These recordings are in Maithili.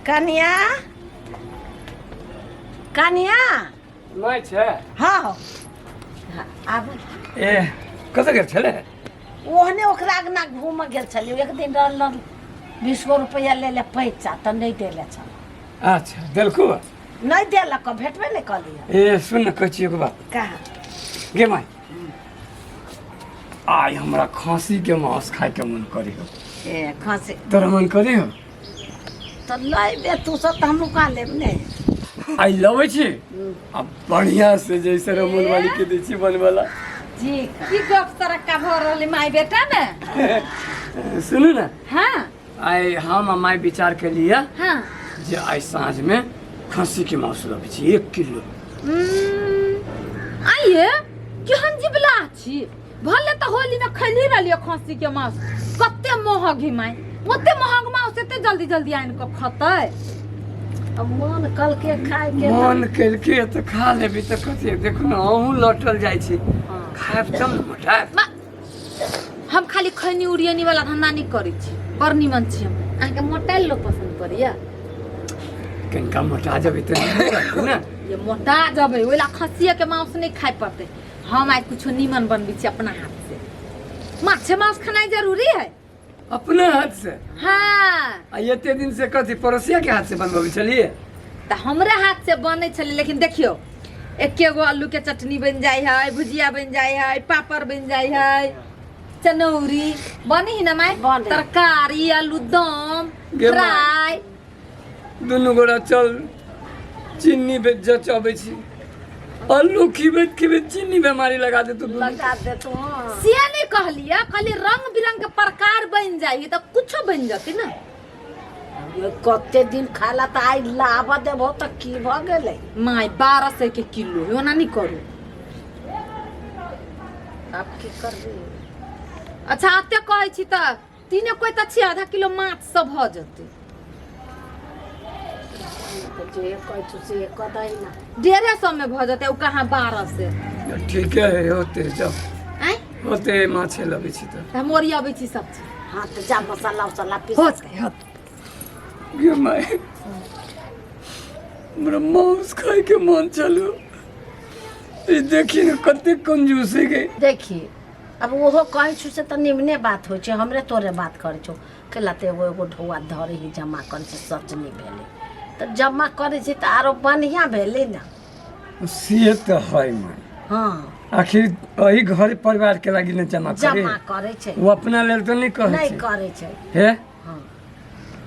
कनिया, कनिया। नहि छै। हाँ हाँ, आबू। ए, कतऽ गेल छलै? ओहने ओकरा अङ्गना घूमऽ गेल छलियै। एक दिन रहल 20 गो रुपैआ ले ले पैसा तऽ नहि देले छल। अच्छा, देलकू? नहि देलक, भेटबे नहि कलियै। ए, सुन ने, कहै छी एगो बात। कहाँ? गे माय, आइ हमरा खाँसी के मांस खाय के मन करे हो। ए, खाँसी? तोरा मन करे हो? तऽ लैबे तू सब तऽ हमहूँ कहाँ लेब ने। आइ लबै छी आ बढ़िया से जैसे रमन वाली के दै छी बनवला। ठीक। की गप सरक्का भऽ रहल है माय बेटा में? सुनू ने। हाँ। आइ हम आ माय विचार के लिए जे आइ साँझ में खस्सी के मांस लबै छी 1 किलो। आइए केहन जिबला छी। भले तऽ होली में खैली रहलियै खस्सी के मांस, कते महग ही माय, ओते महग मांस एते जल्दी जल्दी आनि कऽ खतै? अब मन कलके खाय के। मन केलके तऽ खा लेबी तऽ कथी? देखू ने, अहूँ लौटल जाइ छी। खायब तब ने मोटायब। हम खाली खैनी उड़ियनी वाला धंधा नहीं करै छी, बड़ निमन छी हम। अहाँके मोटाइल लोग पसंद पड़ैया? कनिका मोटा जेबै तऽ नीक रहतै ने। ये मोटा जबै ओहि ला खस्सिए के मांस नहीं खाय पड़तै। हम आइ कुछो निमन बनबै छी अपना हाथ से। माछे मांस खेनाइ जरूरी है? अपने हाथ से? हाँ। आ एते दिन से कथी पड़ोसिया के हाथ से बनबै छलियै? तऽ हमरे हाथ से बनै छलै, लेकिन देखियौ, एके गो आलू के चटनी बनि जाइ है, भुजिया बनि जाइ है, पापड़ बनि जाइ है, चनौरी बनी ही ना माय? बनै। तरकारी, आलू दम, गे माय। फ्राई। दुनू गोरा चल, चीनी जचबै छी। आलू खिबैत खिबैत चीनी बेमारी लगा देतौ दुनू। लगा दे तू, हाँ। से नहीं कहलिए, कहलिए रंग बिरंग के प्रकार बन जाइए तऽ कुछो बन जते ना। ये कते दिन खाला तऽ आइ लाबऽ देबो तऽ की भऽ गेलै? माय, 1200 के किलो है, ओना नहीं करू। आब की करबी? अच्छा, एते कहै छी तऽ तीने कोइ तऽ छी, आधा किलो माछ सब भऽ जेतै। तऽ जे कहै छौ से कऽ दही ना। 150 में भऽ जेतै, ओ कहाँ 1200। ठीके है, होते जब आँय? होते माछे लबै छी तऽ। तऽ हम ओरियाबै छी सब चीज। हाँ, तऽ जा मसाला उसाला पीस। होतै, होतै। गे माय, हमरा मांस खायके मन छलू। ई देखी ने, कते कंजूसी गे। देखी, अब ओहो कहै छु से तऽ निमने बात होइ छै। हमरे तोरे बात करै छौ केला तऽ एगो एगो ढौआ धरे ही जमा करै छै। सच नहि भेलै तऽ जमा करै छै तऽ आरो बढ़िआँ भेलै ने। से तऽ है माय। आखिर एही घर परिवार के लागी ने जमा करे। जमा करै छै। वो अपना लेल तऽ नहीं कहै नहि छै। करै छै। हे। हँ।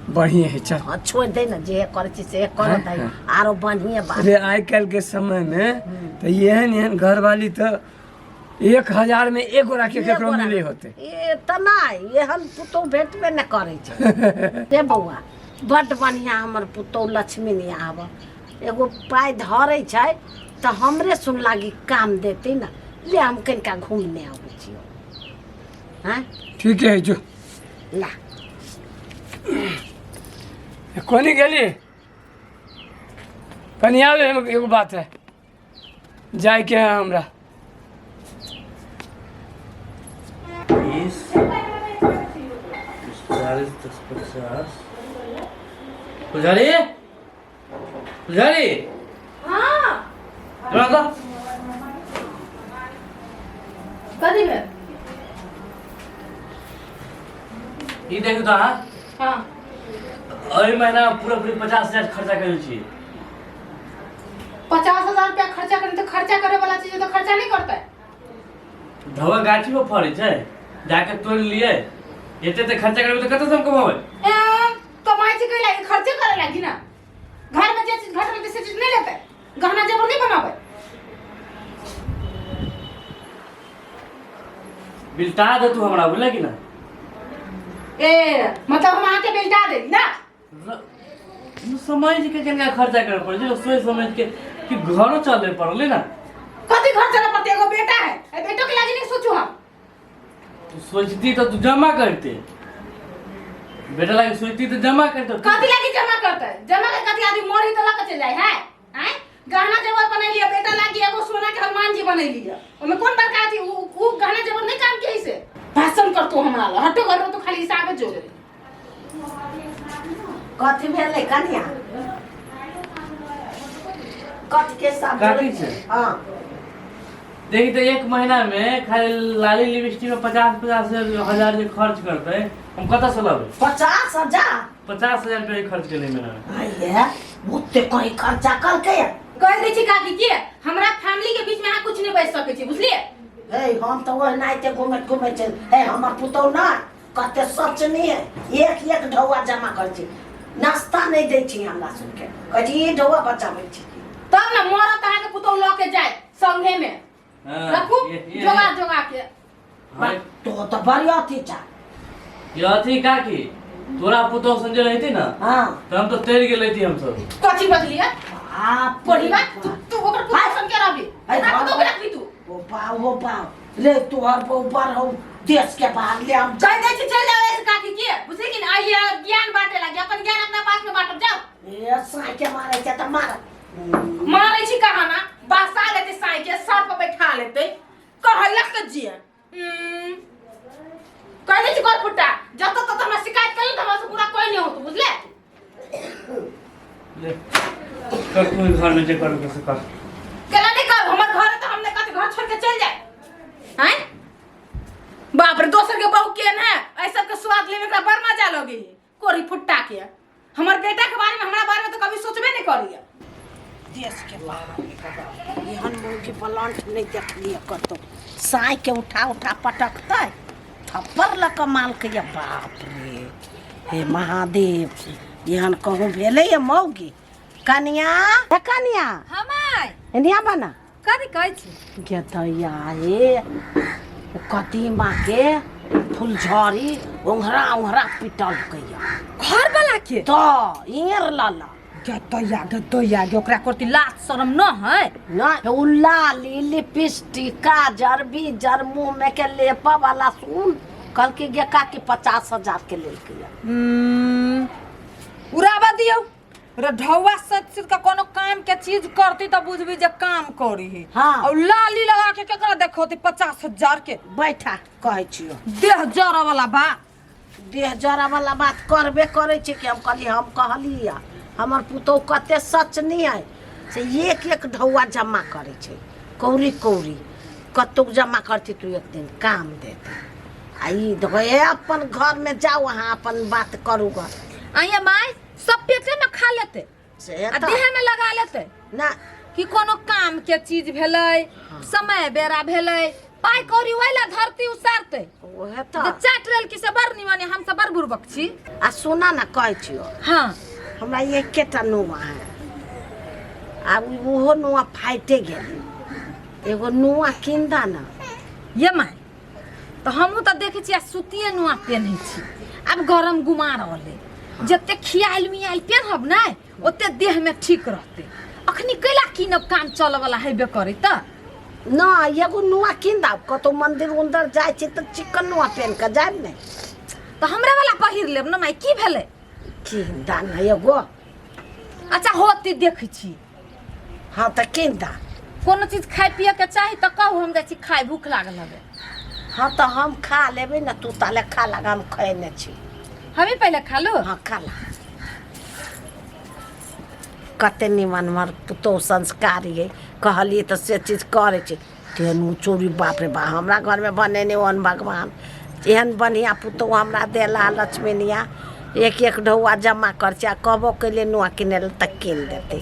बढ़िए है, चल। हाँ, छोड़ दे ने, जे करै छै से कर हाँ, दे। हाँ। आरो बढ़िए बात। अरे, आइ काल्हि के समय में तऽ एहन एहन घरवाली तऽ 1000 में एक गोरा के केकरो मिले होते। ए तऽ नहि, एहन पुतोह भेटबे नहि करै छै। रे बौआ, बड्ड बढ़िआँ हमर पुतोह लक्ष्मी नहि आब। एगो पाइ धरै छै तऽ हमरे सुन लागी काम देतै ने। ले, हम कनिका घूमने अबै छियौ। हँ। ठीक है, जो। ला। कोनी गेली? कनी आबे, एगो बात है, जायके है हमरा। 20, 40, 10, 50। पुजारी, पुजारी। हाँ। तोरा दो। कथी भेल? ई देखू तऽ अहाँ। हाँ। एहि महीना पूरा पूरी 50,000 खर्चा करै छी। 50,000 रुपया खर्चा करे तो खर्चा करे वाला चीज है तो खर्चा नहीं करता है। धवा गाछी में फड़ै छै, जाके तोड़ि लियै। एते तऽ खर्चा करबै तऽ कतऽ से हम कमाबै? ए, कमाई छै कैला खर्चे करे लागी ना। घर में जे चीज घट रहते से चीज नहीं लेते, गहना जेवर नहीं बनावे। बिलटा दे तू हमरा, बुझले कि ना? ए, मतलब हम आके बेलटा दे ना? समझ के केना खर्चा करे पड़ै छै, सोच समझ के कि घरो चले पड़लै ना। कथी घर चले पड़ते? एगो बेटा है, ए बेटो के लागी नहीं सोचू हम? तू सोचती तो तू जमा करते, बेटा लागी सोचती तो जमा करते। कथी लागी जमा करते? जमा के कथी? आदमी मरी तो लके चल जाए है। आय गहना जेवर बनेलिए बेटा लागी, एगो सोना के हनुमान जी बनेलिए, ओमे कौन बड़का अथी? उ गहना जेवर नहीं काम के से भाषण करतो हमरा ला। हटो घर तो खाली हिसाबे जोड़े। कथी भेलै कनिया कथी के साथ काकी छै? हाँ देखी तऽ एक महीना में खाली लाली लिपस्टिक में पचास पचास हजार जे खर्च करते हम कतऽ से लेबै 50,000? 50,000 रुपया खर्च केले महीना में। आइए ओते कहीं खर्चा करके। कह दै छी काकी के हमरा फैमिली के बीच में अहाँ कुछ नहीं बाजि सकै छी, बुझलियै? हे, हम तऽ ओनाहिते घुमैत घुमैत छै। हे, हमर पुतहु ने कते सच नहीं है, एक एक ढौआ जमा करै छी, नाश्ता नहीं दै छी हमरा सबके, कहै छी ई ढौआ बचाबै छी। तब ने मरत अहाँके पुतहु लऽ के जायत संगे में। हाँ, रखू जोगा जोगा के। हाँ, तो तऽ बड़ी अथी छ। ये अथी काकी, तोरा पुतोह संजय रहती ना। हाँ। तो हम तो तैर गेल रहती हम सब। कथी बजलियै? बाप रे। पढ़िबा तू, तू ओकर पुतहु संग के रहबी? है, ओकरा पुतहु के रखबी तू? ओ बाप, ओ बाप रे, तोहर बहु बड़ हो देश के बाहर ले हम। कह दै छी चलि जाओ ऐसे काकी के, बुझली कि नहीं? आइए ज्ञान बांटे लागी, अपन ज्ञान अपना पास में बांटब जाओ। ए, साँइ के मारै छै तऽ मार। मारै छी कहाँ ना बसा लेते साई के सर पर बैठा लेते कहलक जे कह दै छी कर फुट्टा जत तत हमरा शिकायत करी त हमरा से पूरा कोई नहीं होत, बुझले? ले कर तू घर में जे कर से कर। केना नहीं कर, हमर घर है त हमने कत घर छोड़ के चल जाए हैं? बाप रे, दोसर के बहू केन है, ऐ सब के स्वाद लेवे के बड़ मजा लगे है कोरी फुट्टा के। हमर बेटा के बारे में हमरा बारे में तो कभी सोचबे नहीं करी। देश के बाहर एहन मौगी ब्लंट नहीं देखलिए कतौ, साँइ के उठा उठा पटकतै, थप्पड़ लऽ कऽ मालकै। ये बाप रे, हे महादेव, एहन कहूँ भेलै ये मौगी? कनिया, हे कनिया। हाँ माय। एनिया बना। कथी कहै छी? गेदैया हे, ओ कदीमा के फुलझड़ी ओंघरा ओंघरा पिटलकैया। घर वाला के? तऽ इर लल। गेदैया गेदैया गे, ओकरा करती लाज शरम न है? नहीं, उ लाली लिपस्टिक काजर बीजर मुंह में के लेपा वाला सुन कहलकै गे काकी 50,000 के लेलकैया। उड़ाबा दियौ रे ढौआ, सच सच का कोनो काम के चीज करती त बुझबी जे काम करी है। हाँ। और लाली लगा के केकरा देखोती 50,000 के? बैठा कहै छियो। देह जरा वाला बा। देह जरा वाला बात करबे करै छै कि हम कहली, हम कहली या हमर पुतोहु कते सच नहीं है से एक एक ढौआ जमा करै छै, कौड़ी कौड़ी कतौ जमा करती तू एक दिन काम देते। आ ई देखो, हे अपन घर में जाओ, अहाँ अपन बात करू ग। आइया माय, सब पेटे में खा लेते से आ तऽ देह में लगा लेते। ना। कि कोनो काम के चीज भेलै, समय बेरा भेलै, पाइ कौड़ी ओइला धरती उसारतै। ओहे जे तऽ चाट लेल कि से बड़ निमन, हम सब बड़ बुड़बक छी। आ सुना ना, कहै छियो। हाँ। हमरा एकेटा नुआ है, आब ओहो नुआ फाइटे गेलै, एगो नुआ कीन दा ना। ये माय, तऽ हमहूँ तऽ देखै छी आ सूतिए नुआ पेन्है छी, आब गरम गुमा रहलै, जते खियाइल मियाइल पेन्हब ने ओते देहमे ठीक रहतै। अखनी कैला कीनब? काम चलऽ वाला हेबे करै तऽ। ना, एगो नुआ कीन दा, कतौ मंदिर उंदर जाइ छी तऽ चिकन नुआ पेन कऽ जायब ने। तऽ हमरे वाला पहिर लेब ने माय, की भेलै? कीन दा ना एगो। अच्छा होती, देखै छी। हाँ तऽ कीन दा। कोनो चीज खाय पिए के चाही तऽ कहू, हम जाइ छी खाय, भूख लागल हवे। हाँ तऽ हम खा लेबै ने, तू ताले खा लगा, हम खएने छी। हमी पहिले खा लू। हाँ, खा ला। कते निमन हमर पुतोहु संस्कारी है, कहलियै तऽ से चीज करै छै। तेहन चोरी, बाप रे बाप, हमरा घरमे बनेने ओहन भगवान एहन बढ़िआँ पुतोहु हमरा देला लक्ष्मीनिया, एक एक ढौआ जमा कर छै आ कहबो कैले नुआ किनै लए तऽ कीन देतै।